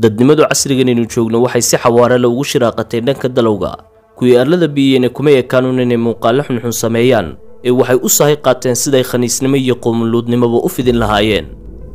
Dadnimadu casrigan inuu joogno waxay si xawaare leh ugu shiraaqatay dhanka dalowga. Kuwii arlada biyeyna kuma ekaanuun inay muuqaallo xunxun sameeyaan, ee waxay u sahay qaateen siday khaniisnimo iyo qoomuluudnimoba u fidin lahaayeen.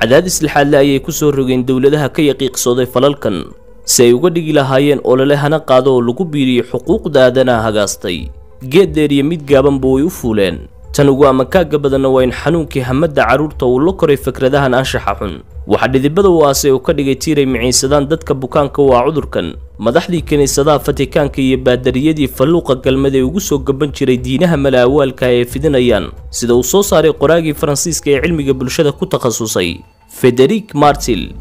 Cadaadis lixaadle ayay ku soo rogeen dowladaha ka yaqiiqsooday falalkan si ay uga dhigi lahaayeen olole hana qaado oo lagu biiriyey xuquuqda aadanaha hagaastay. Geed dheer iyo mid gaabanba way u fuuleen. Tan ugu amakaagga badanna waa in xanuunkii hamadda carruurta uu la koray fikradahan anshaxa xun. Waxaa dhidibada u aasay oo ka dhigay tiiray miciinsadaan dadka bukaanka u ah cudurkan, madaxdii kiniisadaha Fatikaanka iyo baadariyadii falluuqa galmad ee ugu soo gaban jiray diinaha malaawaalka ee fidinayaan, sida uu soo saaray qoraagii Faransiiska ee cilmiga bulshada ku takhasusay Frederic Martil.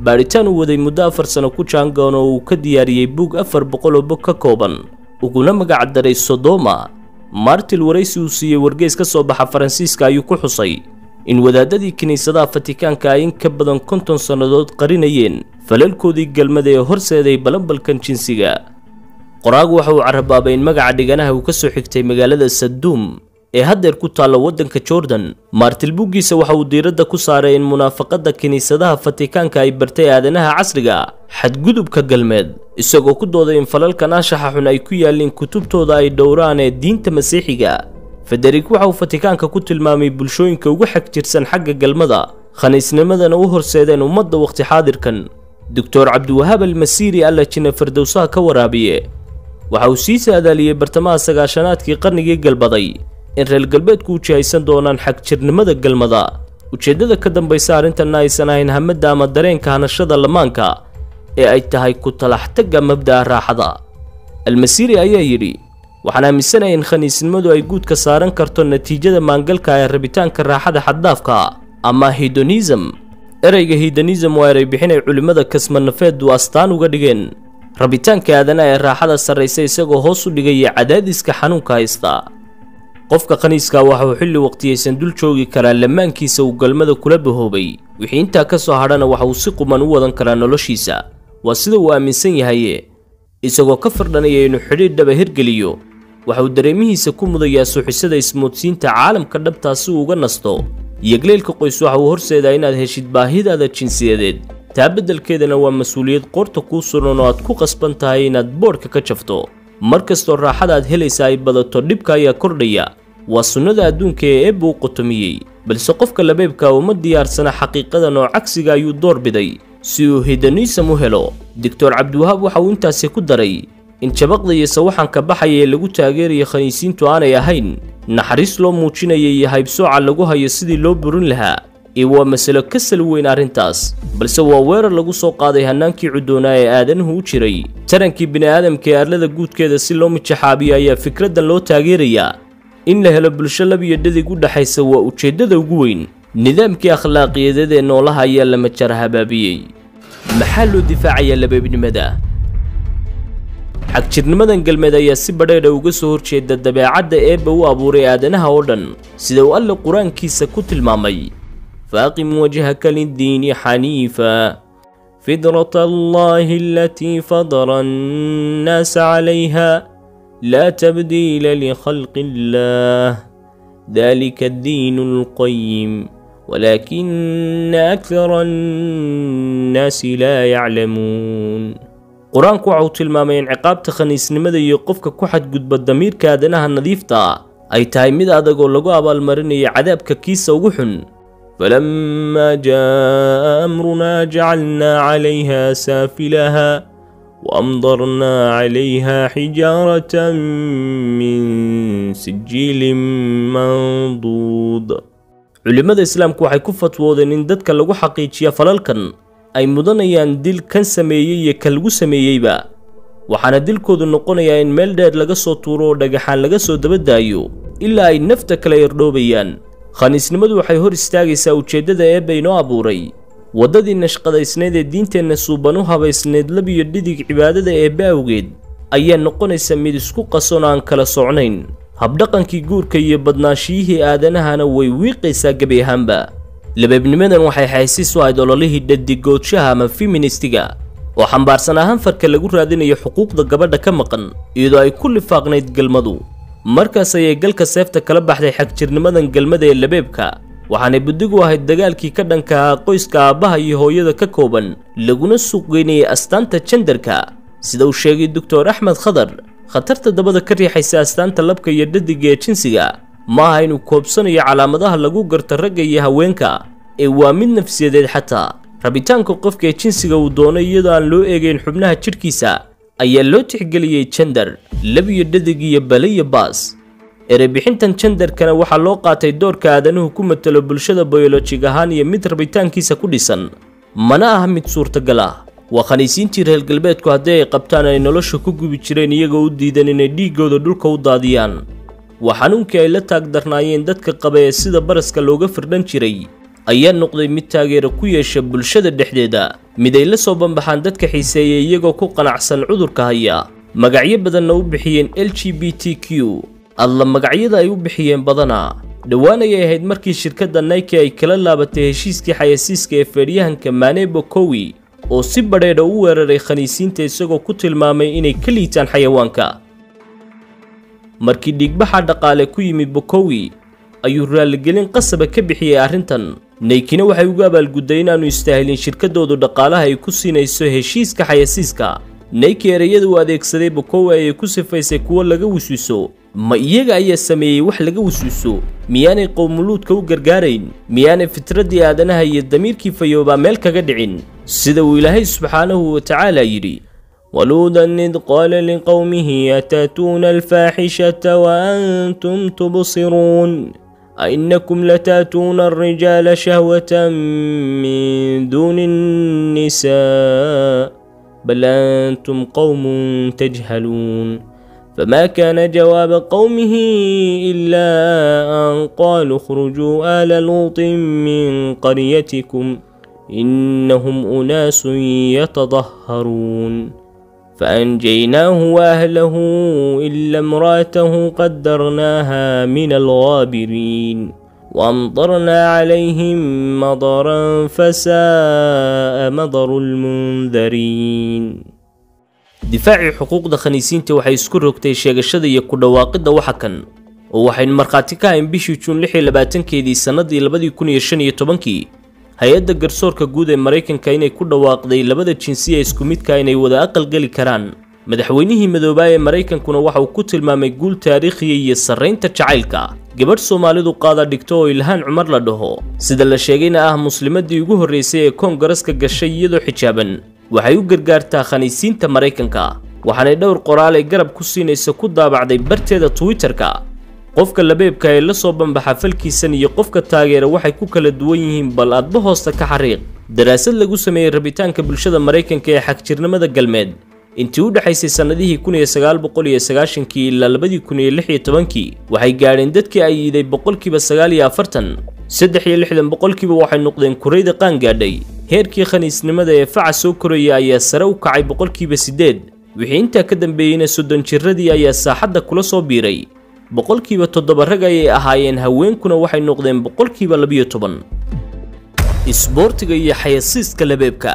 Baaritaan uu waday muddo 4 sano ku jaangoon oo uu ka diyaariyey buug 400 oo bog ka kooban, uguna magac daray Sodoma, Martil waraysi uu siiyey wargeys ka soo baxa Faransiiska ayuu ku xusay in wadaadadii kiniisadaha Fatikaanka ay in ka badan 50 sannadood qarinayeen falalkoodii galmada ee horseeday balanbalkan jinsiga. Qoraagu waxa uu carabaabay in magaca dhiganaha uu ka soo xigtay magaalada Saduum ee haddeer ku taalla waddanka Jordan. Martil buuggiisa waxa uu diiradda ku saaray in munaafaqadda kiniisadaha Fatikaanka ay bartay aadanaha casriga xadgudubka galmeed, isagoo ku dooday in falalkan anshaxa xun ay ku yaalliin kutubtooda ay dhowraan ee diinta Masiixiga. Frederic waxa uu Fatikaanka ku tilmaamay bulshooyinka ugu xag jirsan xagga galmada, khaniisnimadana u horseedeen ummadda waqti xaadirkan. Doctor Cabdiwahaab Almasiiri, alla jina fardowsaha ka waraabiye, waxa uu sii saadaaliyey bartamaha 90-aadkii qarnigii galbaday in reer galbeedku u jihaysan doonaan xagjirnimada galmada. Ujeeddada ka dambaysa arrintanna aysan ahayn hamadda ama dareenka hanashada lamaanka, ee ay tahay ku talaxtagga mabda'a raaxada. Almasiiri ayaa yidhi: waxaan aaminsanahay in khaniisnimadu ay guudka saaran karto natiijada maangalka ee rabitaanka raaxada xaddaafka ama hedonism. Ereyga hedonism waa erey bixin ay culimmada kasmanafeedu astaan uga dhigeen rabitaanka aadanaha ee raaxada sarraysa, isagoo hoos u dhigaya cadaadiska xanuunka haysta. Qofka khaniiska waxa uu xilli waqtiyeysan dul joogi karaa lamaankiisa uu galmada kula bahoobay, wixii intaa ka soo hadhana waxa uu si quman u wadan karaa noloshiisa, waa sida uu aaminsan yahaye. Isagoo ka firdhanaya inuu xidhiidh dhaba hirgeliyo, waxa uu dareemihiisa ku mudayaa suuxisada ismoodsiinta caalamka dhabtaa si uu uga nasto. Yegleelka qoys waxa uu horseedaa inaad heshid baahidaada jinsiyadeed, taa beddelkeedana waa mas-uuliyad qoorta kuu suran oo aad ku qasban tahay inaad boodhka ka jafto. Mar kastoo raaxada aad helaysa ay badato, dhibka ayaa kordhaya. Waa sunnada adduunka ee Eebba u qotomiyey, balse qofka labeebka uma diyaarsana xaqiiqadan oo cagsiga ayuu door biday si uu hedonism u helo. Doctor Cabdiwahaab waxa uu intaasi ku daray in jabaqda iyo sawaxanka baxaya ee lagu taageerayo khaniisiintu aanay ahayn naxariis loo muujinaya iyo haybsooca lagu hayo sidii loo burin lahaa, ee waa masalo ka sal weyn arrintaas, balse waa weerar lagu soo qaaday hannaankii cuddoonaa ee aadanuhu u jiray. Tarankii bini'aadamka ee arlada guudkeeda si loo mijaxaabiyo ayaa fikraddan loo taageerayaa. In la helo bulsho lab iyo dhadig u dhexaysa waa ujeeddada ugu weyn. Nidaamkii akhlaaqiyadeed ee noolaha ayaa la majara habaabiyey. Maxaa loo difaacayaa labeebnimada? Xagjirnimadan galmeed ayaa si badheedha uga soo horjeeda dabeecadda Eebba u abuuray aadanaha oo dhan, sida uu Alle qur-aankiisa ku tilmaamay: faaqim wajhaka liddiini xaniifa fidrata allahi alatii fadara annaasa calayha laa tabdiila likhalqi illah dalika addiinu alqayim walaakina akthara annaasi laa yaclamuun. Qur-aanku waxa uu tilmaamay in ciqaabta khaniisnimada iyo qofka ku xadgudba damiirka aadanaha nadiifta ah ay tahay mid adag oo lagu abaalmarinayo cadaabka kiisa ugu xun. فلما جاء أمرنا جعلنا عليها سافلها وأمطرنا عليها حجارة من سجيل منضود. Culimada islaamku waxay ku fatwoodeen in dadka lagu xaqiijiya falalkan ay mudanayaan dil kan sameeyey iyo kan lagu sameeyeyba, waxaana dilkoodu noqonayaa in meel dheer laga soo tuuro oo dhagaxaan laga soo dabadaayo ilaa ay nafta kala yardhoobayaan. Khaniisnimadu waxay hor istaagaysaa ujeeddada Eebba inoo abuuray. Waddadii nashqadaysnayd ee diinteenna suuban u habaysnayd lab iyo dhidig cibaadada Eebbe awgeed ayaa noqonaysa mid isku qason aan kala socnayn. Habdhaqankii guurka iyo badnaanshiyihii aadanahana way wiiqaysaa gebi ahaanba. Labeebnimadan waxay xaysiis u ahayd ololihii dhadigoodshaha ama feministiga oo xambaarsan ahaan farka lagu raadinayo xuquuqda gabadha ka maqan, iyadoo ay ku lifaaqnayd galmadu. Markaas ayay galka seefta kala baxday xagjirnimadan galmada ee labeebka. Waxaanay buddigu ahayd dagaalkii ka dhanka ahaa qoyska aabbaha iyo hooyada ka kooban, laguna suuqgeynayay astaanta jendarka. Sida uu sheegay Doctor Axmed Khadar, khatarta dabada ka riixaysa astaanta labka iyo dhadiga ee jinsiga ma aha inuu koobsanayo calaamadaha lagu garto ragga iyo haweenka, ee waa mid nafsiyadeed. Xataa rabitaanka qofka ee jinsiga uu doono iyadoo aan loo eegayn xubnaha jidhkiisa ayaa loo tixgeliyey jender, lab iyo dhadig iyo bale iyo baas. Ereybixintan jendarkana waxaa loo qaatay doorka aadanuhu ku matalo bulshada bayolojig ahaan iyo mid rabitaankiisa ku dhisan, mana aha mid suurtagal ah. Waa khaniisiintii reer galbeedku haddii ay qabtaan ay nolosha ku gubi jireen iyagoo u diidan inay dhiiggooda dhulka u daadiyaan. Waa xanuunkii ay la taagdarnaayeen dadka qaba ee sida baraska looga firdhan jiray ayaa noqday mid taageero ku yeesha bulshada dhexdeeda, mid ay la soo banbaxaan dadka xiiseeya iyagoo ku qanacsan cudurka haya, magacyo badanna u bixiyeen LGBTQ. Alla magacyada ay u bixiyeen badanaa. Dhowaan ayay ahayd markii shirkadda Nike ay kala laabatay heshiiskii xayasiiska ee feedhyahanka Mane Bokowi oo si badheedha u weeraray khaniisiinta isagoo ku tilmaamay inay ka liitaan xayawaanka. Markii dhiigbaxa dhaqaale ku yimid Bokowi ayuu raaligelin qasaba ka bixiyey arrintan. Nikena waxay ugu abaalgudday inaanu istaahilin shirkadoodu dhaqaalaha ay ku siinayso heshiiska xayasiiska. Nike ereyada uu adeegsaday Bokowi ayay ku sifaysay kuwo laga wasuuso. Ma iyaga ayaa sameeyey wax laga wasuuso? Miyaanay qowmuluudka u gargaarayn? Miyaanay fitraddii aadanaha iyo damiirkii fayoobaa meel kaga dhicin? Sida uu Ilaahay subxaanahu wa tacaala yidhi: ولوطا إذ قال لقومه أتأتون الفاحشة وأنتم تبصرون أئنكم لتأتون الرجال شهوة من دون النساء بل أنتم قوم تجهلون. فما كان جواب قومه إلا أن قالوا اخرجوا آل لوط من قريتكم إنهم أناس يتطهرون. فأنجيناه وأهله إلا امرأته قدرناها من الغابرين وأمطرنا عليهم مطرا فساء مطر المنذرين. Difaacii xuquuqda khaniisiinta waxay isku rogtay sheegashada iyo ku dhawaaqidda waxa kan, oo waxaynu markhaati ka hayn bishii Juun 26-keedii sannadii 2015 hay-adda garsoorka guud ee Maraykanka inay ku dhawaaqday labada jinsiya isku midka inay wada aqalgeli karaan. Madaxweynihii midoobaa ee Maraykankuna waxa uu ku tilmaamay guul taariikhiya iyo sarraynta jacaylka. Gabadh Soomaalidu qaada dhigto oo Ilhaan Cumar la dhaho, sida la sheegayna ah muslimadii ugu horreysay ee koongareska gashay iyadoo xijaaban, waxay u gargaartaa khaniisiinta Maraykanka. Waxaanay dhowr qoraal ay garab ku siinaysa ku daabacday barteeda Twitterka. Qofka labeebka ee la soo banbaxa falkiisan iyo qofka taageera waxay ku kala duwan yihiin, bal adba hoosta ka xariiq. Daraasad lagu sameeyey rabitaanka bulshada Maraykanka ee xagjirnimada galmeed intii u dhaxaysay sannadihii 1990kii ilaa 2016kii waxay gaadheen dadkii ay yiiday 49%, 63% waxay noqdeen kurayda qaan gaadhay. Heerkii khaniisnimada ee faca soo koraya ayaa sare u kacay 8%. Wixii intaa ka dambeeyeyna 30 jiradii ayaa saaxadda kula soo biiray. 7% rag ayay ahaayeen, haweenkuna waxay noqdeen 12%. Isboortiga iyo xayasiiska labeebka.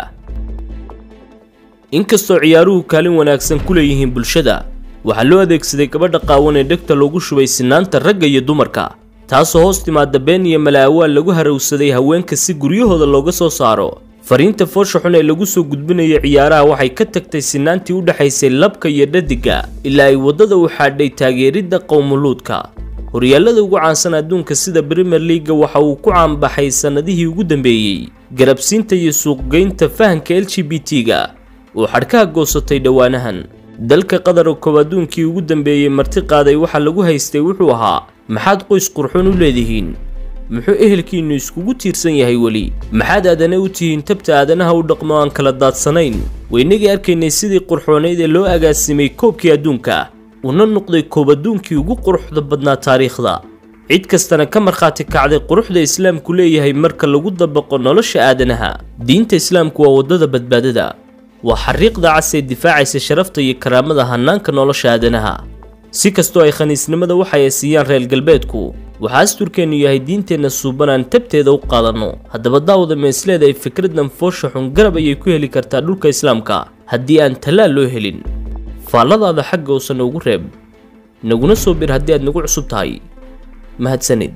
Inkastoo ciyaaruhu kaalin wanaagsan ku leeyihiin bulshada, waxaa loo adeegsaday gabadha qaawan ee dhegta loogu shubay sinaanta ragga iyo dumarka, taasoo hoos timaada been iyo malaawaal lagu harowsaday haweenka si guryahooda looga soo saaro. Fariinta foosha xun ee lagu soo gudbinayo ciyaaraha waxay ka tagtay sinaantii u dhaxaysay labka iyo dhadiga ilaa ay waddada u xaadhay taageeridda qowmuluudka. Horyaalada ugu caansan adduunka sida Premier League waxa uu ku caanbaxay sannadihii ugu dambeeyey garabsiinta iyo suuqgeynta fahanka LGBT-ga oo xadhkaha goosatay dhowaanahan. Dalka Qatar oo koob adduunkii ugu dambeeyey marti qaaday waxa lagu haystay wuxuu ahaa: maxaad qoys qurxoon u leedihiin? Muxuu ehelkiinnu iskugu tiirsan yahay weli? Maxaad aadane u tihiin tabta aadanaha u dhaqmo aan kala daadsanayn? Waynagii arkaynay sidii qurxoonayd ee loo agaasimay koobkii adduunka, una noqday koob adduunkii ugu quruxda badnaa taariikhda, cid kastana ka markhaati kacday quruxda islaamku leeyahay marka lagu dabaqo nolosha aadanaha. Diinta islaamku waa waddada badbaadada, waa xariiqda cas ee difaacaysa sharafta iyo karaamada hannaanka nolosha aadanaha. Si kastoo ay khaniisnimada waxay siiyaan reer galbeedku, waxaa asturkeennu yahay diinteenna suuban aan tabteeda u qaadanno. Haddaba daawada meesleeda ay fikraddan foosha xun garab ayay ku heli kartaa dhulka islaamka haddii aan tallaal loo helin. Faalladaada xagga uusan noogu reeb, naguna soo bir haddii aad nagu cusub tahay. Mahadsanid.